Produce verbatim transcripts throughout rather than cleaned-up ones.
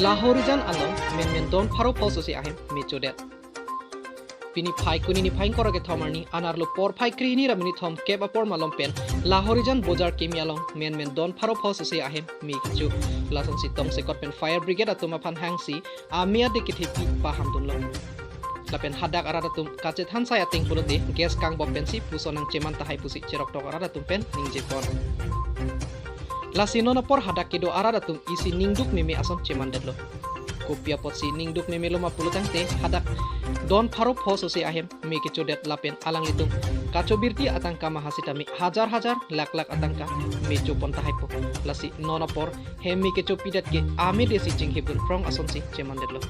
Lahorijan along menmen don pharo pho sose ahem me chodet. Pini Phaikuni niphai ingkoi ra kethom arni anerlo porphai krehini ra minit thomkep apor malom pen Lahorijan bojar kimi along menmen don pharo pho sose ahem me kecho. Lasonsi tongsekot pen fire brigade atum aphan hangsi ame ade kethepi pahamdunlo. Lapen hadak arat atum kachethan sai ateng pulote gas kangbom pensi puson nangcheman tahai pusi cheroktok arat atum pen ningjepon. Lasi non apor hadak kedo arat atum isi ningduk meme ason chemandetlo. Kopi apotsi ningduk memelo ma pulotangte hadak don pharo pho sose ahem me kechodet lapen alanglitum kachobirti atangka mahasitame hajar hajar lakh lakh atangka me chopon tahaipo. Lasi non apor hem me kechopidet ke ame desi chinghibun prong asonsi chemandetlo.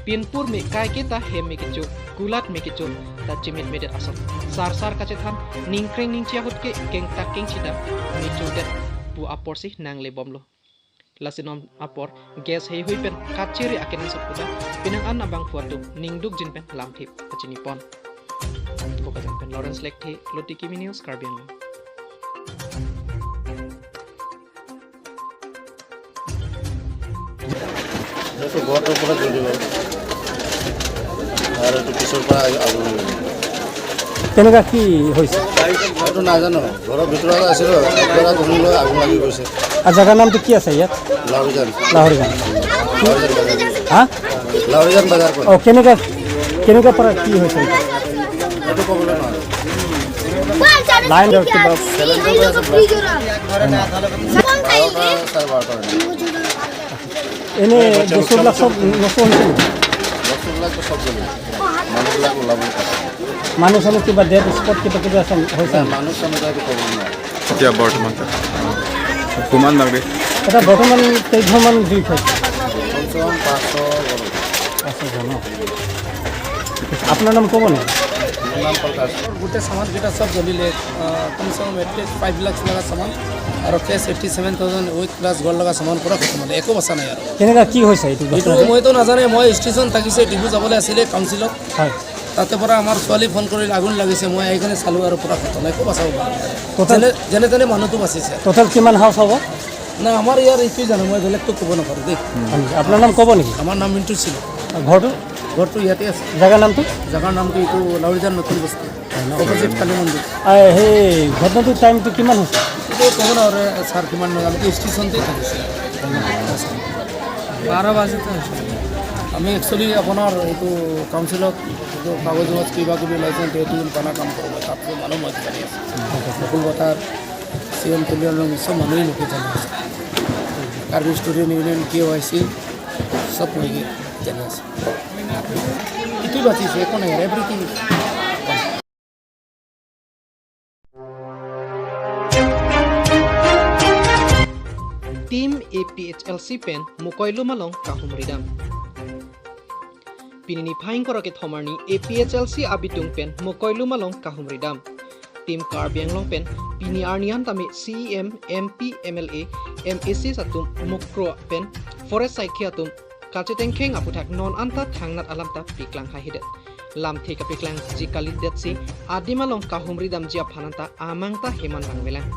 Pinpur me kaike ta hem me kecho, kulat me kecho ta chimit medet ason. Sarsar kachethan ningkreng ningchi ahut ke kengtak kengchi ta me chodet pu aporsi nanglebomlo. Lasi non apor gas heihui pen kachere akenangsot puta penang an abangphu atum ningdukjin pen lamthe pachinipon. Bokajan pen Lawrence Lekthe, Lotiki Mini News, Karbi Anglong. এইটো ঘৰটোৰ পৰা জ্বলি গ'ল। আৰু এইটো পিছৰ পৰা আগ-, আগুৰি গ'ল। তেনেকুৱা কি হৈছে? এইটো নাজানো। ঘৰৰ ভিতৰত আছিলোঁ, একবাৰ ধৰি লৈ আগুৰি লাগি গৈছে। আৰু জেগাৰ নামটো কি আছে ইয়াত? লাহৰিজান। লাহৰিজান। লাহৰিজান বজাৰ। হা? লাহৰিজান বজাৰ কয়। অ, কেনেকুৱা, কেনেকুৱা পৰা কি হৈছে? এইটো ক'বলৈ নোৱাৰোঁ। লাইন আৰু কিবা ছেভেন টু আছে। বাৰটা, চাৰে বাৰটা। এনে বস্তুবিলাক চব নষ্ট হৈছে নেকি? বস্তুবিলাকতো চব জ্বলিল। মানুহবিলাক ওলাব। মানুহ চানুহ কিবা ডেড স্পট কিবা কিবি আছে, হৈছে নাই, নেকি? মানুহ চানুহ এইটো ক'ব নোৱাৰোঁ। এতিয়া বৰ্তমান তাত কিমান লাগে? এটা বৰ্তমান কেইঘৰমান জুই খাইছে? কমচে কম পাঁচশ ঘৰ। পাঁচশ ঘৰ ন? আপোনাৰ নাম ক'ব নেকি? মোৰ নাম প্ৰকাশ। গোটেই চামানকেইটা চব জ্বলিলে। আহ, কমচে কম এটলিষ্ট ফাইভ লাখ লগা চামান আৰু case eighty seven thousand with plus ঘৰ লগা চামান পূৰা খতম হ'লে, একো বচা নাই আৰু। কেনেকুৱা কি হৈছে এইটো এইটো ঘটনাটো? মইতো নাজানে, মই ষ্টেচন থাকিছে, ডিফু যাবলৈ আছিলে কাউন্সিলত। হয়। তাতে পৰা আমাৰ ছোৱালী ফোন কৰিল, আগুন লাগিছে, মই আহি কিনে চালোঁ আৰু পূৰা খতম, একো বচাব পৰা নাই। টোটেল যেনে, যেনে তেনে মানুহটো বাচিছে। টোটেল কিমান হাউচ হ'ব? না, আমাৰ ইয়াৰ এইটোৱে জানো, মই বেলেগতো ক'ব নাপাৰোঁ দেই। হয় নেকি? আপোনাৰ নাম ক'ব নেকি? আমাৰ নাম মিণ্টু সিং। ঘৰটো? ঘৰটো ইয়াতে আছে। জেগাৰ নামটো? জেগাৰ নামটো এইটো লাউৰিজান নতুন বস্তি। হয় ন? অপজিট কালী মন্দিৰ। আ, সেই ঘটনাটোৰ টাইমটো কিমান হৈছে? এইটো ক'ব নোৱাৰে ছাৰ, কিমান নহয়, আমি ষ্টেচনতে থাকিছোঁ। বাৰ বাজিতে হৈছে। আমি একচুৱেলি আপোনাৰ এইটো কাউন্সিলত এইটো কাগজ উগজ কিবা কিবি ওলাইছে, এইটো বানা কাম কৰিব, তাত মানুহ মই বিচাৰি আছোঁ। বকুল পথাৰ, চি এম কল্যাণ, চব মানুহেই লোকে জানে আছে। Karbi student union, K Y C, চব মই জানে আছে। এইটো বাচিছে, একো নাই, everything. Team A P H L C pen Mokoilum along kahumridam. Pini niphai ingkoi ra kethom arni A P H L C abitung pen Mokoilum along kahumridam. Team Karbi Anglong pen pini arni an tame C E M, M P, M L A, M A Cs atum Mukro pen forest saikhi atum kachetengkheng aputhak non anta thangnat alam ta paklang haihedet. Lamthe kapaklangji kalidetsi adim along kahumridamji aphan anta amang ta heman rangvelang.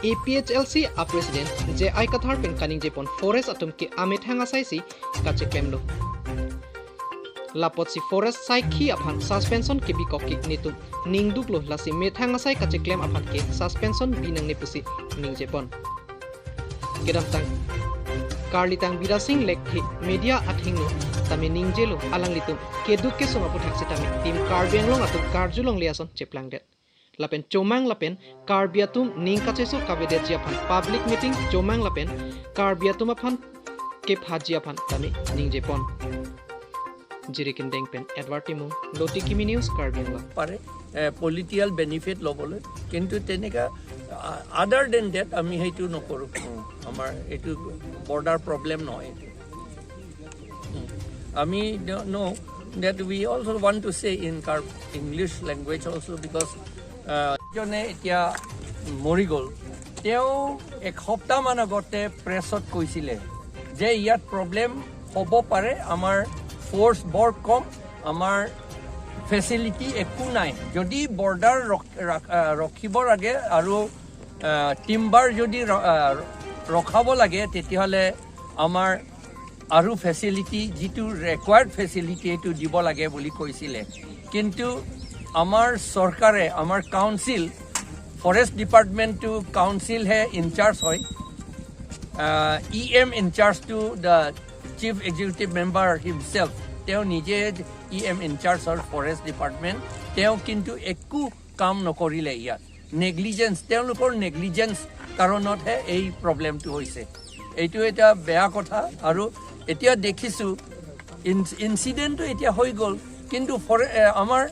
A P H L C a President J I Kathar pen kaningjepon forest atum ke amethang asaisi kacheklemlo. Lapotsi forest saikhi aphan suspension kebikok ke netum ningduklo, lasi methang asai kacheklem aphan ke suspension binangne pusi ningjepon. Kedamtang Karlitang Bidasing Lekthe media athengno tame ningjelo, alanglitum keduk kesung aputhak sitame Team Karbi Anglong atum karjulongle ason cheplangdet. Lapen chomang lapen Karbi atum ning kacheso kavedetji aphan public meeting chomang lapen Karbi atum aphan kephaji aphan tame ningjepon. Jirikindeng pen Edward Timung, Lotiki Mini News, Karbi Anglong. পাৰে, এ, political benefit ল'বলৈ, কিন্তু তেনেকা, আ-, আদাৰ দেন ডেট আমি সেইটো নকৰোঁ। আমাৰ এইটো বৰ্ডাৰ প্ৰব্লেম নহয় এইটো। আমি ন-, know that we also want to say in Kar-, English language also because, আ, জনে এতিয়া মৰি গ'ল, তেওঁ এসপ্তাহমান আগতে প্ৰেছত কৈছিলে যে ইয়াত প্ৰব্লেম হ'ব পাৰে, আমাৰ ফ'ৰ্চ বৰ কম, আমাৰ ফেচিলিটি একো নাই। যদি বৰ্ডাৰ ৰখ-, ৰাখ-, আ, ৰখিব লাগে আৰু, আ, টিম্বাৰ যদি ৰ-, আ, ৰখাব লাগে, তেতিয়াহ'লে আমাৰ আৰু ফেচিলিটি, যিটো ৰিকুৱাৰ্ড ফেচিলিটি, এইটো দিব লাগে বুলি কৈছিলে। কিন্তু আমাৰ চৰকাৰে, আমাৰ কাউন্সিল, ফৰেষ্ট ডিপাৰ্টমেণ্টটো কাউন্সিলহে ইনচাৰ্জ হয়। ই এম ইনচাৰ্জটো the chief executive member himself, তেওঁ নিজে ই এম ইনচাৰ্জ হয় ফৰেষ্ট ডিপাৰ্টমেণ্ট। তেওঁ কিন্তু একো কাম নকৰিলে ইয়াত। নেগলিজেঞ্চ, তেওঁলোকৰ নেগলিজেঞ্চ কাৰণতহে এই প্ৰব্লেমটো হৈছে। এইটো এটা বেয়া কথা। আৰু এতিয়া দেখিছোঁ, ইন- ইনচিডেণ্টটো এতিয়া হৈ গ'ল, কিন্তু ফৰে- এ, আমাৰ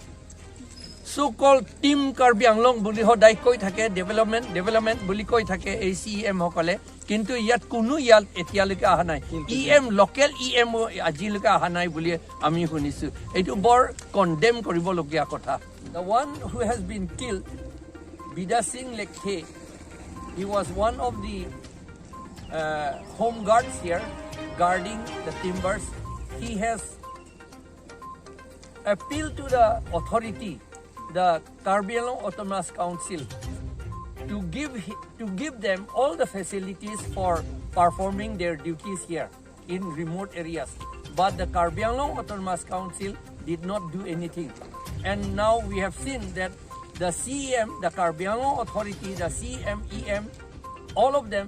চ' কল্ড টিম কাৰ্বি আংলং বুলি সদায় কৈ থাকে, ডেভেলপমেণ্ট, ডেভেলপমেণ্ট বুলি কৈ থাকে এই চি ই এমসকলে, কিন্তু ইয়াত কোনো ইয়াত এতিয়ালৈকে অহা নাই। E M, local E M আজিলৈকে অহা নাই বুলি আমি শুনিছোঁ। এইটো বৰ কণ্ডেম কৰিবলগীয়া কথা। The one who has been killed, Bida Singh Lekthe, he was one of the uh, home guards here, guarding the timbers. He has appealed to the authority, the Karbi Anglong Autonomous Council, to give hi- to give them all the facilities for performing their duties here in remote areas. But the Karbi Anglong Autonomous Council did not do anything. And now we have seen that the C E M, the Karbi Anglong Authority, the C E M, E M, all of them,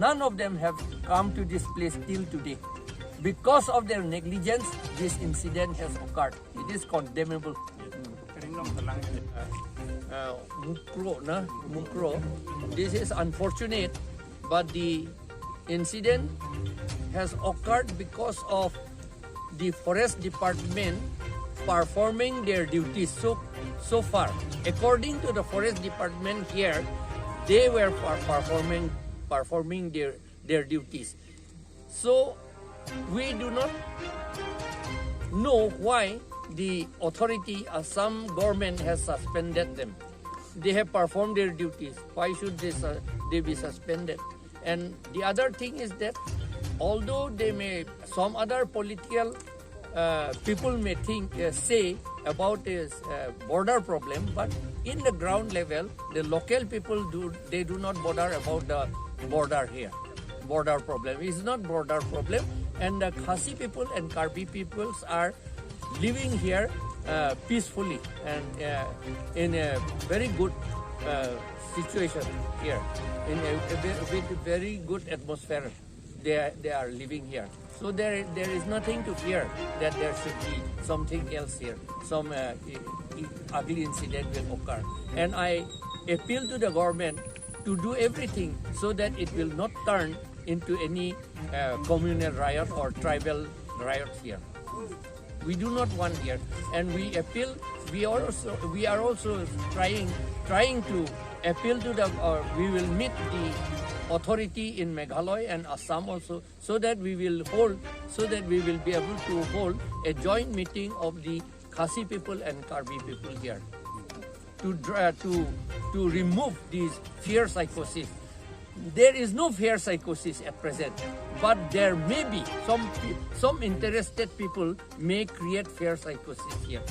none of them have come to this place till today. Because of their negligence, this incident has occurred. It is condemnable. Uh, Mukroh, na? Mukroh. This is unfortunate, but the incident has occurred because of the forest department performing their duties so, so far. According to the forest department here, they were per- performing performing their, their duties. So we do not know why the authority, Assam government, has suspended them. They have performed their duties. Why should they, su- they be suspended? And the other thing is that although they may, some other political uh, people may think, uh, say about this uh, border problem, but in the ground level, the local people do, they do not bother about the border here. Border problem is not border problem, and the Khasi people and Karbi peoples are living here uh, peacefully and uh, in a very good uh, situation here, in a, a ve- with very good atmosphere. They are, they are living here. So there, there is nothing to fear that there should be something else here. Some uh, i- i- ugly incident will occur. And I appeal to the government to do everything so that it will not turn into any uh, communal riot or tribal riot here. We do not want here, and we appeal. We are also we are also trying trying to appeal to the. Uh, we will meet the authority in Meghalaya and Assam also, so that we will hold, so that we will be able to hold a joint meeting of the Khasi people and Karbi people here to dra- to to remove these fear psychosis. There is no fear psychosis at present, but there may be some pe- some interested people may create fear psychosis here.